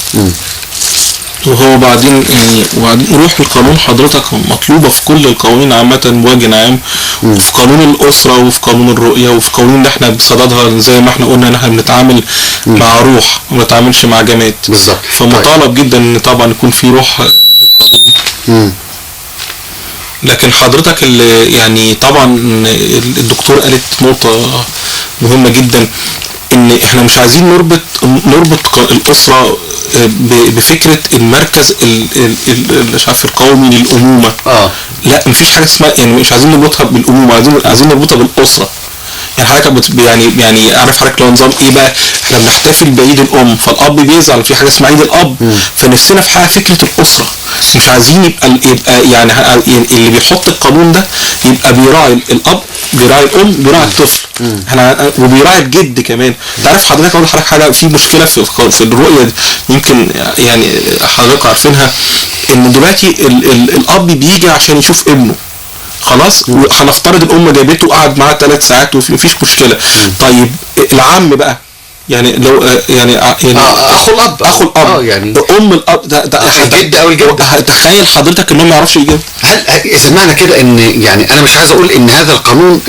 H: وهو بعدين يعني روح القانون حضرتك مطلوبة في كل القوانين عامة بوجه عام، وفي قانون الأسرة وفي قانون الرؤية وفي قانون اللي احنا بصددها، زي ما احنا قلنا ان احنا بنتعامل مع روح وما بنتعاملش مع جماد.
A: بالظبط.
H: فمطالب جدا ان طبعا يكون في روح للقانون. لكن حضرتك اللي يعني طبعا الدكتور قالت نقطة مهمة جدا، ان احنا مش عايزين نربط الأسرة بفكرة المركز مش عارف القومي للأمومة. لا، مفيش حاجة اسمها، يعني مش عايزين نربطها بالأمومة، عايزين نربطها بالأسرة. يعني حضرتك يعني عارف حضرتك لو نظام ايه بقى، احنا بنحتفل بعيد الام فالاب بيزعل، في حاجة اسمها عيد الاب، فنفسنا في حاجة فكرة الاسرة. مش عايزين يبقى يعني اللي بيحط القانون ده يبقى بيراعي الاب، بيراعي الام، بيراعي الطفل، احنا وبيراعي الجد كمان. تعرف حضرتك اقول لحضرتك حاجة، في مشكلة في الرؤية دي يمكن يعني حضرتك عارفينها، ان دلوقتي الاب بيجي عشان يشوف ابنه، خلاص هنفترض الام جابته وقعد معاه 3 ساعات ومفيش مشكلة. طيب العم بقى، يعني لو يعني
A: اخو الاب،
H: اخو الاب يعني ام الاب، ده
A: الجد او الجدة.
H: تخيل حضرتك ان هو ما يعرفش يجيب.
A: هل اذا معنى كده ان يعني انا مش عايز اقول ان هذا القانون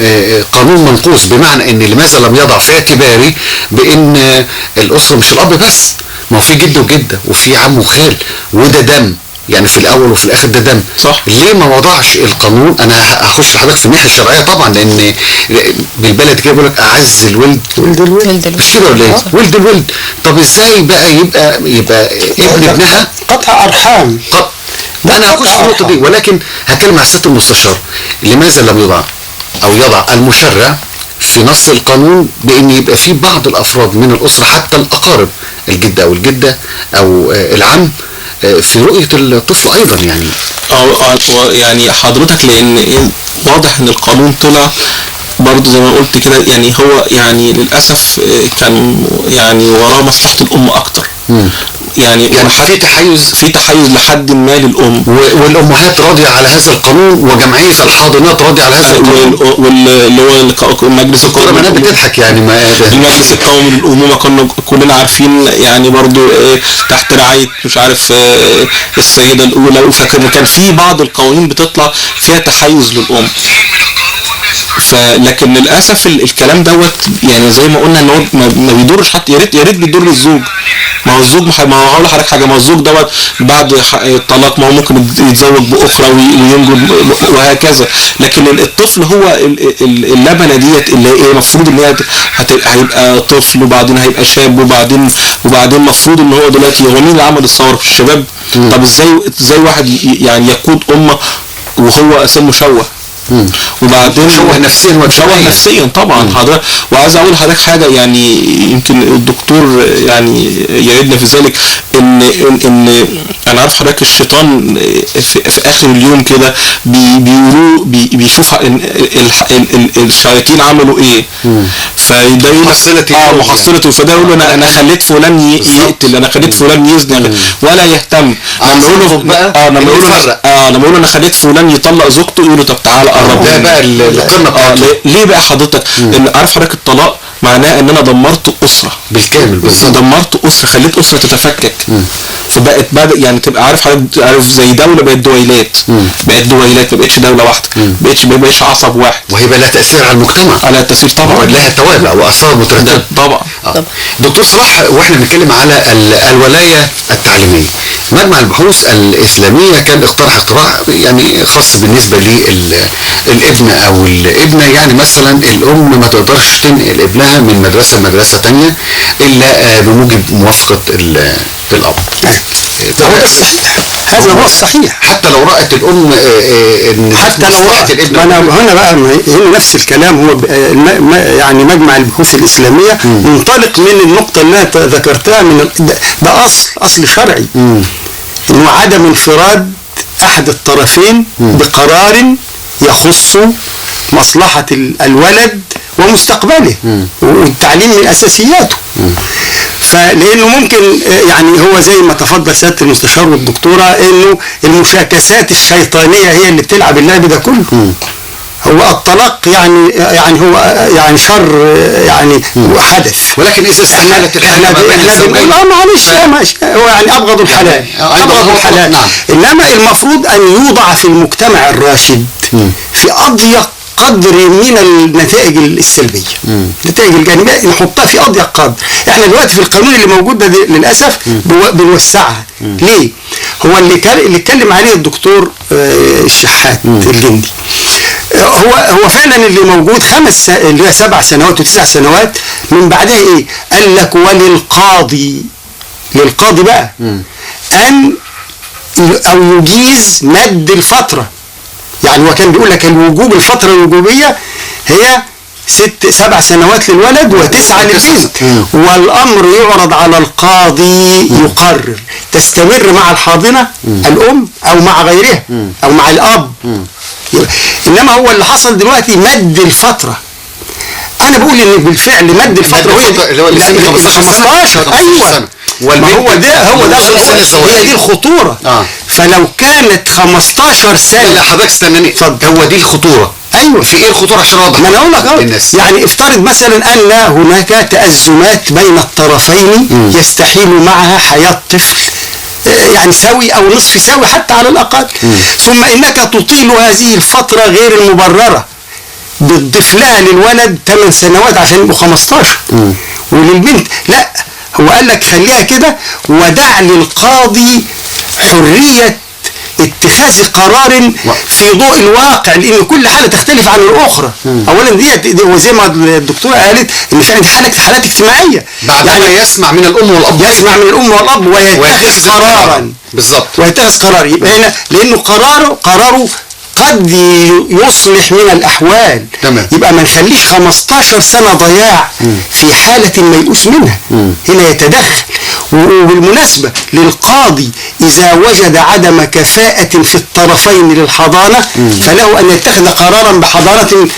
A: قانون منقوص، بمعنى ان لماذا لم يضع في اعتباري بان الاسرة مش الاب بس، ما هو في جد وجده وفي عم وخال، وده دم. يعني في الاول وفي الاخر ده دم.
H: صح.
A: ليه ما وضعش القانون؟ انا هخش لحضرتك في الناحية الشرعية طبعا، لان بالبلد كده بيقول لك اعز الولد
I: ولد الولد،
A: مش كده ولا ايه؟ ولد الولد. طب ازاي بقى يبقى ابن ابنها
I: قطع ارحام؟
A: انا هخش في النقطة دي، ولكن هتكلم مع سيادة المستشار. لماذا لم يضع او يضع المشرع في نص القانون بان يبقى في بعض الافراد من الاسرة حتى الاقارب، الجدة او الجدة او العم، في رؤية الطفل ايضا؟ يعني
H: يعني حضرتك، لان واضح ان القانون طلع برضه زي ما قلت كده، يعني هو يعني للاسف كان يعني وراه مصلحة الام اكتر. يعني
A: في تحيز،
H: في تحيز لحد ما للام،
A: والامهات راضية على هذا القانون، وجمعية الحاضنات راضية على هذا القانون،
H: واللي هو المجلس القومي.
A: انا بتضحك يعني، ما
H: المجلس القومي للامومه كنا كلنا عارفين يعني برضو تحت رعاية مش عارف السيدة الاولى، وفاكر كان في بعض القوانين بتطلع فيها تحيز للام. فلكن للاسف الكلام دوت يعني زي ما قلنا ان هو ما بيضرش حتى، يا ريت بيضر الزوج. ما هو الزوج، ما هو هقول لحضرتك حاجة، ما هو الزوج دوت بعد الطلاق ما هو ممكن يتزوج باخرى وينجب وهكذا، لكن الطفل هو اللبنة ديت اللي هي المفروض ان هي هيبقى طفل وبعدين هيبقى شاب وبعدين المفروض ان هو دلوقتي هو مين اللي عمل الثورة في الشباب؟ طب ازاي واحد يعني يقود امه وهو اساسا مشوه؟ وبعدين
A: مشوه نفسيا،
H: مشوه نفسيا طبعا. حضرتك، وعايز اقول لحضرتك حاجة، يعني يمكن الدكتور يعني يعيدنا في ذلك، ان ان انا عارف حضرتك الشيطان في اخر اليوم كده بيقولوا بيشوف الشياطين عملوا ايه، فده يقول محصلته، فده يقول له انا خليت فلان يقتل، انا خليت فلان يزني، ولا يهتم. لما يقول له انا خليت فلان يطلق زوجته، يقول له طب تعالى قرب.
A: ده بقى القمه بتاعته.
H: ليه بقى حضرتك؟ ان عارف حضرتك الطلاق معناه ان انا دمرت اسره
A: بالكامل، بالظبط،
H: دمرت اسره، خليت اسره تتفكك. فبقت بعد يعني تبقى عارف حضرتك، عارف زي دولة بقت دويلات، بقت دويلات، ما بقتش دولة واحدة، ما بقتش عصب واحد،
A: وهيبقى لها تاثير على المجتمع،
H: على التاثير طبعا،
A: لها توابع واثار مترتبة
H: طبعا.
A: دكتور صلاح، واحنا بنتكلم على الولاية التعليمية، مجمع البحوث الاسلامية كان اقترح اقتراح يعني خاص بالنسبة للابن او الابنه، يعني مثلا الام ما تقدرش تنقل ابنها من مدرسه لمدرسة ثانية الا بموجب موافقة الاب.
I: هو ده الصحيح، هذا هو الصحيح.
A: حتى لو رأت الام ان
I: حتى لو رأت الابن. ما انا هنا بقى هنا نفس الكلام، هو يعني مجمع البحوث الاسلامية منطلق من النقطة اللي انا ذكرتها، من ده اصل شرعي، انه عدم انفراد احد الطرفين بقرار يخص مصلحة الولد ومستقبله، والتعليم من اساسياته. فلانه ممكن يعني هو زي ما تفضل سيادة المستشار والدكتورة، انه المشاكسات الشيطانية هي اللي بتلعب اللعب ده كله. هو الطلاق يعني هو يعني شر يعني حدث،
A: ولكن اذا استحالت الحالة ما بين الزوجين،
I: معلش هو يعني ابغض الحلال، ابغض الحلال. نعم. انما المفروض ان يوضع في المجتمع الراشد في اضيق قدر من النتائج السلبية، النتائج الجانبية نحطها في اضيق قدر. احنا دلوقتي في القانون اللي موجود ده للاسف بنوسعها. ليه؟ هو اللي اتكلم عليه الدكتور الشحات الجندي، هو فعلا اللي موجود اللي هي 7 سنوات و9 سنوات، من بعدها ايه؟ قال لك وللقاضي، للقاضي بقى ان او يجيز مد الفترة. يعني هو كان بيقول لك الوجوب، الفترة الوجوبية هي 6 7 سنوات للولد و9 للبنت، والأمر يعرض على القاضي يقرر تستمر مع الحاضنة الأم أو مع غيرها أو مع الأب. إنما هو اللي حصل دلوقتي مد الفترة. أنا بقول إن بالفعل مد الفترة هو
A: اللي هو 15.
I: أيوه، ما هو ده، هو ده هي دي الخطورة. فلو كانت 15 سنة.
A: لا حضرتك استناني، اتفضل. هو دي الخطورة. ايوه، في ايه الخطورة عشان اوضح؟
I: ما انا اقول لك يعني افترض مثلا ان هناك تأزمات بين الطرفين يستحيل معها حياة طفل يعني سوي او نصف سوي حتى على الاقل. ثم انك تطيل هذه الفترة غير المبررة، بتضيف لها للولد 8 سنوات عشان يبقوا 15، وللبنت لا، هو قال لك خليها كده ودع للقاضي حرية اتخاذ قرار في ضوء الواقع، لان كل حاله تختلف عن الاخرى. اولا دي وزي ما الدكتورة قالت ان فعلا حالات اجتماعية،
A: بعد يعني يسمع من الام والاب،
I: يسمع من الام والاب ويتخذ قرارا.
A: بالظبط،
I: ويتخذ قرار. يبقى هنا لانه قراره قد يصلح من الأحوال.
A: تمام.
I: يبقى ما نخليش 15 سنة ضياع في حالة ميؤوس منها. هنا يتدخل. وبالمناسبة للقاضي إذا وجد عدم كفاءة في الطرفين للحضانة فله أن يتخذ قرارا بحضانة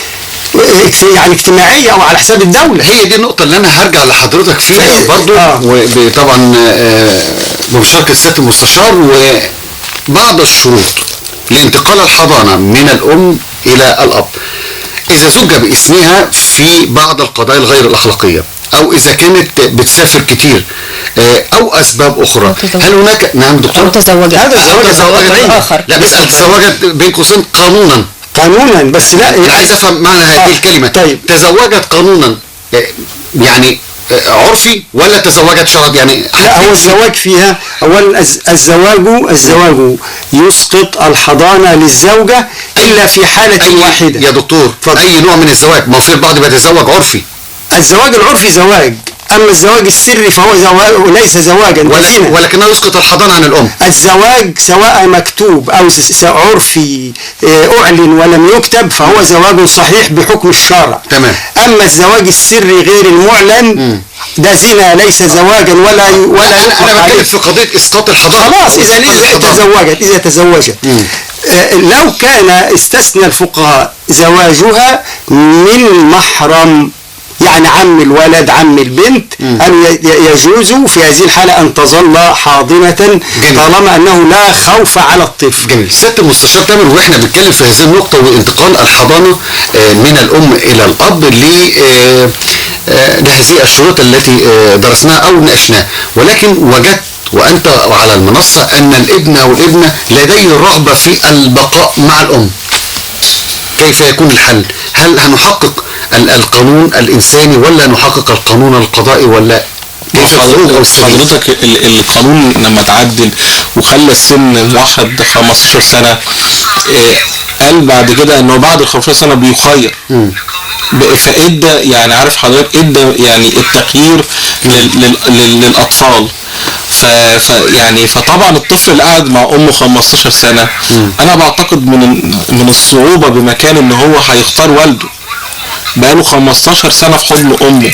I: يعني اجتماعية أو على حساب الدولة.
A: هي دي النقطة اللي أنا هرجع لحضرتك فيها برضو، وطبعا بمشاركة سيادة المستشار، وبعض الشروط لانتقال الحضانة من الأم إلى الأب إذا زج باسمها في بعض القضايا الغير الأخلاقية، أو إذا كانت بتسافر كتير، أو أسباب أخرى. هل هناك؟ نعم دكتور.
J: أو تزوجت.
A: تزوجت آخر. لا بس تزوجت بين قوسين قانونا.
I: قانونا بس، لا
A: أنا عايز أفهم معنى هذه الكلمة.
I: طيب.
A: تزوجت قانونا يعني عرفي ولا تزوجت شرط؟ يعني
I: لا، هو الزواج فيها اولا الزواج يسقط الحضانة للزوجة الا في حاله واحدة
A: يا دكتور. فضل. اي نوع من الزواج؟ ما في البعض بيتزوج عرفي.
I: الزواج العرفي زواج، اما الزواج السري فهو زواج ليس زواجا،
A: ولكنه يسقط الحضانة عن الام.
I: الزواج سواء مكتوب او عرفي اعلن ولم يكتب فهو زواج صحيح بحكم الشرع.
A: تمام.
I: اما الزواج السري غير المعلن ده زنا، ليس زواجا ولا
A: يطلق. انا بتكلم في قضية اسقاط الحضانة.
I: خلاص، اذا تزوجت لو كان استثنى الفقهاء زواجها من محرم، يعني عم الولد عم البنت، قالوا يجوز في هذه الحالة أن تظل حاضنة طالما أنه لا خوف على الطفل.
A: جميل. سيادة المستشار تامر، وإحنا بنتكلم في هذه النقطة وانتقال الحضانة من الأم إلى الأب لهذه الشروط التي درسناها أو ناقشناها، ولكن وجدت وأنت على المنصة أن الابن أو الابنة لديه رغبة في البقاء مع الأم. كيف يكون الحل؟ هل هنحقق القانون الإنساني ولا نحقق القانون القضائي ولا كيف الخروج أو السبيل؟
H: حضرتك القانون لما تعدل وخلى السن الواحد 15 سنة، قال بعد كده انه بعد ال 15 سنة بيخير. فادى يعني عارف حضرتك ادى يعني التخيير للأطفال. يعني فطبعا الطفل اللي قاعد مع امه 15 سنة انا بعتقد من الصعوبة بمكان ان هو هيختار والده، بقاله 15 سنة في حضن امه،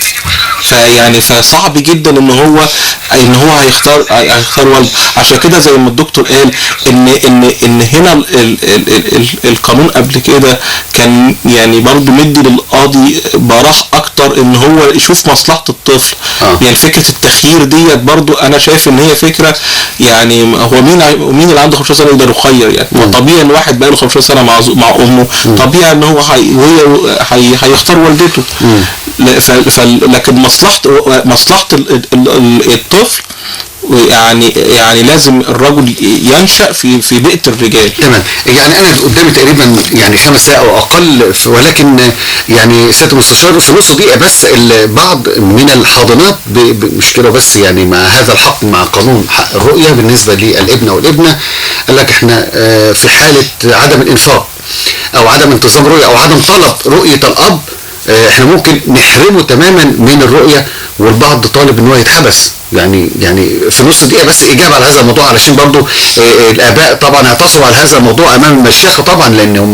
H: فيعني فصعب جدا ان هو هيختار والده. عشان كده زي ما الدكتور قال ان ان ان هنا ال ال ال القانون قبل كده كان يعني برضه مدي للقاضي براح اكتر ان هو يشوف مصلحة الطفل. يعني فكرة التخيير ديت برضه انا شايف ان هي فكرة، يعني هو مين اللي عنده 15 سنة يقدر يخير؟ يعني طبيعي ان واحد بقاله 15 سنة مع امه، طبيعي ان هو هيختار والدته. لكن مصلحة الطفل يعني لازم الرجل ينشأ في بيئة الرجال.
A: تمام. يعني انا قدامي تقريبا يعني 5 دقائق او اقل، ولكن يعني سيادة المستشار في نص دقيقة بس، بعض من الحاضنات مش كده بس، يعني مع هذا الحق مع قانون حق الرؤية بالنسبة للابن او الابنة، قال لك احنا في حالة عدم الانفاق او عدم انتظام رؤية او عدم طلب رؤية الاب، احنا ممكن نحرمه تماما من الرؤية، والبعض طالب ان هو يتحبس. يعني في نص دقيقة بس إجابة على هذا الموضوع، علشان برضو الآباء طبعا اعتصروا على هذا الموضوع أمام المشيخة طبعا، لأن هم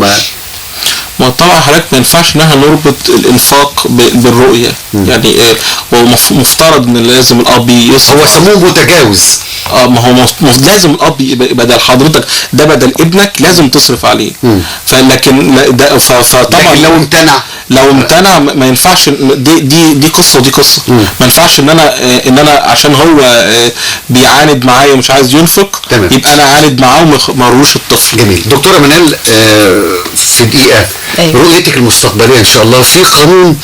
H: ما طبعا حضرتك ما ينفعش ان احنا نربط الانفاق بالرؤية. يعني هو مفترض ان لازم الاب يصرف،
A: هو سموه متجاوز.
H: ما هو لازم الاب يبقى بدل حضرتك ده بدل ابنك لازم تصرف عليه. فلكن ده فطبعا
A: لكن لو امتنع
H: ما ينفعش. دي قصة ودي قصة. ما ينفعش ان انا عشان هو بيعاند معايا ومش عايز ينفق.
A: تمام.
H: يبقى انا عاند معاه وما اروش الطفل.
A: جميل. دكتورة منال، في دقيقة.
J: أيوة.
A: رؤيتك المستقبلية ان شاء الله في قانون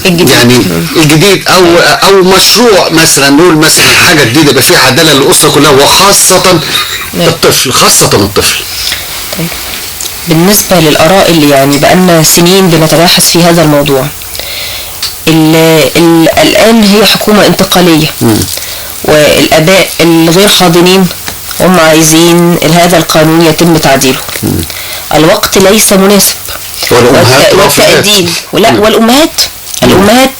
J: الجديد.
A: يعني الجديد او مشروع مثلا، نقول مثلا حاجة جديدة يبقى فيها عدالة للاسرة كلها وخاصة الطفل، خاصة الطفل.
J: طيب. بالنسبة للاراء اللي يعني بقالنا سنين بنتباحث في هذا الموضوع، الان هي حكومة انتقالية، والاباء الغير حاضنين هم عايزين هذا القانون يتم تعديله. الوقت ليس مناسب.
A: والأمهات
J: والتأديل ولا والأمهات، الأمهات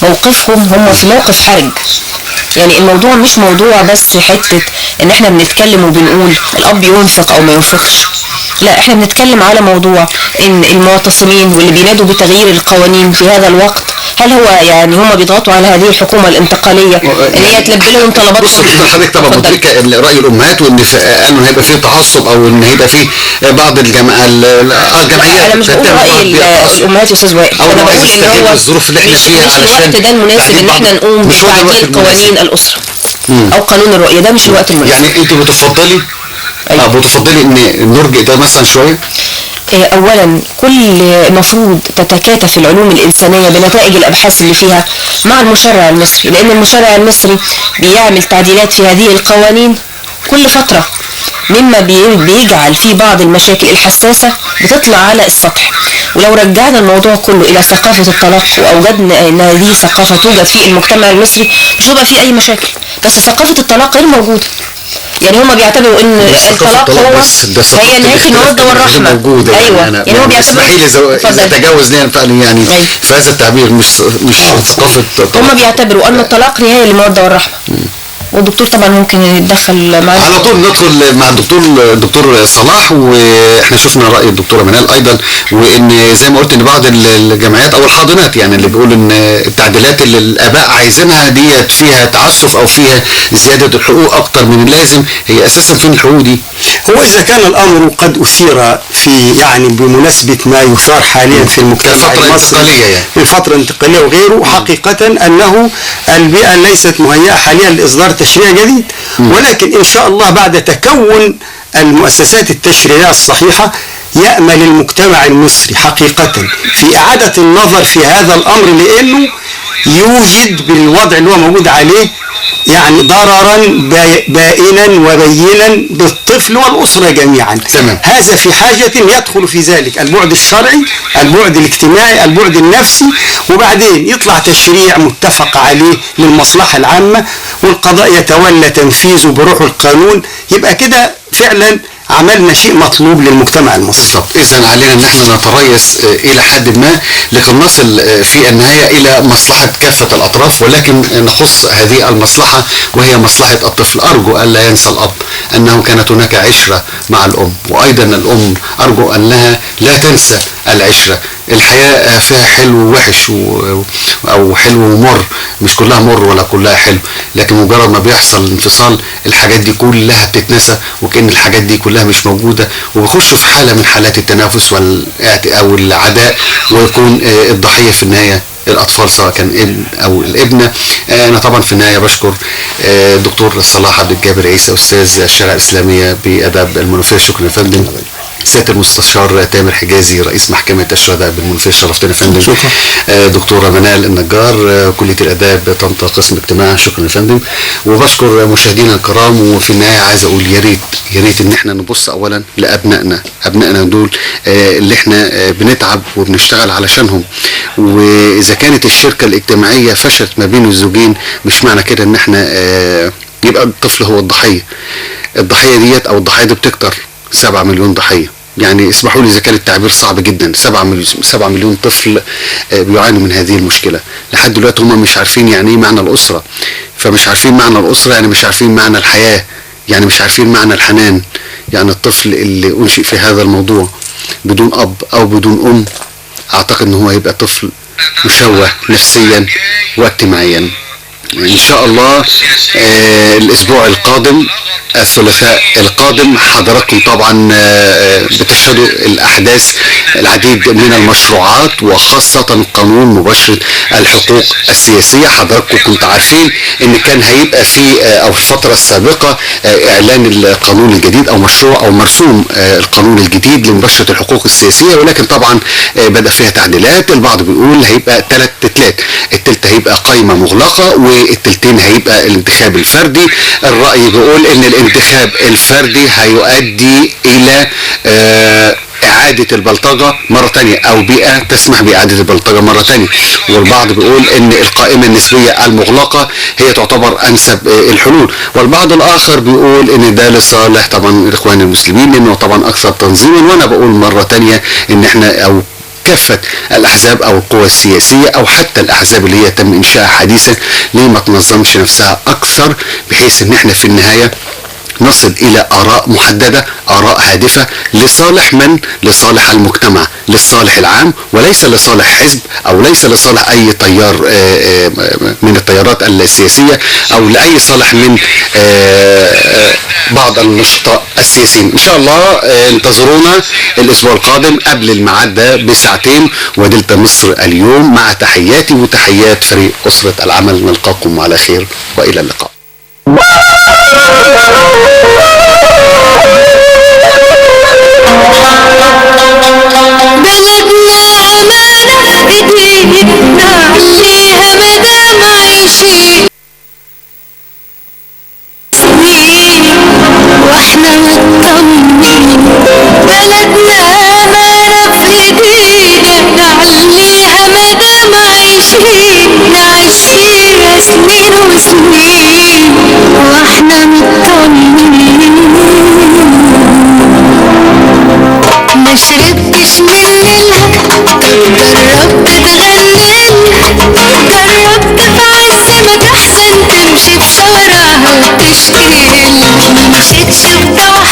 J: موقفهم هم في موقف حرج. يعني الموضوع مش موضوع بس حتة ان احنا بنتكلم وبنقول الاب ينفق او ما ينفقش، لا احنا بنتكلم على موضوع ان المعتصمين واللي بينادوا بتغيير القوانين في هذا الوقت، هل هو يعني هم بيضغطوا على هذه الحكومة الانتقالية ان هي تلبي لهم طلباتهم؟
A: بص حضرتك طبعا مدركة ان رأي الامهات وان قالوا هيبقى فيه تعصب او ان هيبقى فيه بعض الجمعيات.
J: انا مش بقول رأي الامهات يا استاذ وائل، انا بقول ان هو
A: الظروف اللي احنا فيها
J: مش الوقت ده المناسب ان احنا نقوم بتعديل قوانين الاسرة او قانون الرؤية، ده مش الوقت المناسب.
A: يعني انت بتفضلي بتفضلي ان نرجع ده مثلا شوية؟
J: اولا كل المفروض تتكاتف العلوم الانسانية بنتائج الابحاث اللي فيها مع المشرع المصري، لان المشرع المصري بيعمل تعديلات في هذه القوانين كل فترة، مما بيجعل في بعض المشاكل الحساسة بتطلع على السطح. ولو رجعنا الموضوع كله الى ثقافة الطلاق واوجدنا ان هذه ثقافة توجد في المجتمع المصري مش هيبقى في اي مشاكل، بس ثقافة الطلاق غير موجودة. يعني هما بيعتبروا ان الطلاق هو هي نهاية المودة والرحمة. ايوه يعني هو بيعتبروا،
A: اسمحي لي اذا تجاوز يعني في هذا التعبير، مش ثقافة الطلاق.
J: هما بيعتبروا ان الطلاق نهاية للمودة والرحمة. والدكتور طبعا ممكن يتدخل معنا
A: على طول. ندخل مع الدكتور صلاح، واحنا شفنا راي الدكتورة منال ايضا، وان زي ما قلت ان بعض الجمعيات او الحاضنات يعني اللي بيقول ان التعديلات اللي الاباء عايزينها ديت فيها تعسف او فيها زيادة الحقوق اكتر من اللازم، هي اساسا فين الحقوق دي؟
I: هو اذا كان الامر قد اثير في يعني بمناسبة ما يثار حاليا في المجتمع المصري
A: يعني
I: من فترة انتقالية وغيره، حقيقة انه البيئة ليست مهيئة حاليا لاصدار تشريع جديد، ولكن إن شاء الله بعد تكون المؤسسات التشريعية الصحيحة يأمل المجتمع المصري حقيقة في إعادة النظر في هذا الأمر، لأنه يوجد بالوضع اللي هو موجود عليه يعني ضررا بائنا وبينا بالطفل والأسرة جميعا.
A: تمام.
I: هذا في حاجة يدخل في ذلك البعد الشرعي، البعد الاجتماعي، البعد النفسي، وبعدين يطلع تشريع متفق عليه للمصلحة العامة والقضاء يتولى تنفيذه بروح القانون، يبقى كده فعلا عملنا شيء مطلوب للمجتمع المصري.
A: بالضبط. إذا علينا ان احنا نتريث الى حد ما لكي نصل في النهاية الى مصلحة كافة الاطراف، ولكن نخص هذه المصلحة وهي مصلحة الطفل. ارجو الا ينسى الاب انه كانت هناك عشرة مع الام، وايضا الام ارجو انها لا تنسى العشرة. الحياة فيها حلو ووحش او حلو ومر، مش كلها مر ولا كلها حلو، لكن مجرد ما بيحصل انفصال الحاجات دي كلها بتتنسى، وكأن الحاجات دي كلها مش موجودة، وبيخشوا في حالة من حالات التنافس او العداء، ويكون الضحية في النهاية الأطفال سواء كان ابن أو الابنة. أنا طبعا في النهاية بشكر الدكتور صلاح عبد الجابر عيسى أستاذ الشريعة الإسلامية بآداب المنوفية، شكرا يا فندم. سيادة المستشار تامر حجازي رئيس محكمة الشهداء بالمنوفية، شرفتنا يا فندم. شكرا. دكتورة منال النجار كلية الآداب طنطا قسم اجتماع، شكرا يا فندم. وبشكر مشاهدينا الكرام. وفي النهاية عايز أقول يا ريت يا ريت إن احنا نبص أولا لأبنائنا، أبنائنا دول اللي احنا بنتعب وبنشتغل علشانهم. وإذا كانت الشركة الاجتماعية فشلت ما بين الزوجين، مش معنى كده إن احنا يبقى الطفل هو الضحية. الضحية ديت أو الضحية دي بتكتر، 7 مليون ضحية. يعني اسمحوا لي اذا كان التعبير صعب جدا، 7 مليون طفل بيعانوا من هذه المشكلة لحد دلوقتي. هم مش عارفين يعني ايه معنى الاسرة، فمش عارفين معنى الاسرة يعني مش عارفين معنى الحياة، يعني مش عارفين معنى الحنان. يعني الطفل اللي انشئ في هذا الموضوع بدون اب او بدون ام، اعتقد ان هو هيبقى طفل مشوه نفسيا واجتماعيا. ان شاء الله الاسبوع القادم الثلاثاء القادم حضراتكم طبعا بتشهدوا الاحداث، العديد من المشروعات وخاصة قانون مباشرة الحقوق السياسية. حضراتكم كنتوا عارفين ان كان هيبقى في او الفترة السابقة اعلان القانون الجديد او مشروع او مرسوم القانون الجديد لمباشرة الحقوق السياسية، ولكن طبعا بدأ فيها تعديلات. البعض بيقول هيبقى 3 تلات، التلت هيبقى قائمة مغلقة والتلتين هيبقى الانتخاب الفردي. الرأي بيقول ان الانتخاب الفردي هيؤدي الى اعادة اعاده البلطجه مرة ثانية، او بيئة تسمح باعادة البلطجه مرة ثانية. والبعض بيقول ان القائمة النسبية المغلقة هي تعتبر انسب الحلول، والبعض الاخر بيقول ان ده لصالح طبعا الاخوان المسلمين لانه طبعا اكثر تنظيما. وانا بقول مرة ثانية ان احنا او كافة الأحزاب أو القوى السياسية أو حتى الأحزاب اللي هي تم إنشائها حديثا ليه ما تنظمش نفسها أكثر، بحيث إن احنا في النهاية نصل إلى آراء محددة، آراء هادفة لصالح من؟ لصالح المجتمع، للصالح العام، وليس لصالح حزب أو ليس لصالح أي تيار من التيارات السياسية أو لأي صالح من بعض النشطاء السياسيين. إن شاء الله انتظرونا الأسبوع القادم قبل الميعاد ده بساعتين، ودلتا مصر اليوم، مع تحياتي وتحيات فريق أسرة العمل. نلقاكم على خير وإلى اللقاء.
K: بلدنا أمانة في ايدينا، نعليها مدام عايشين سنين واحنا مطمنين. بلدنا أمانة في ايدينا، نعليها مدام عايشين، نعيش فيها سنين وسنين واحنا مطمنين. ما شربتش من ليلها، طب جربت تغنيلها، جربت في عز ما تحزن تمشي في شوارعها وتشكيلها، ما مشيتش في ضوء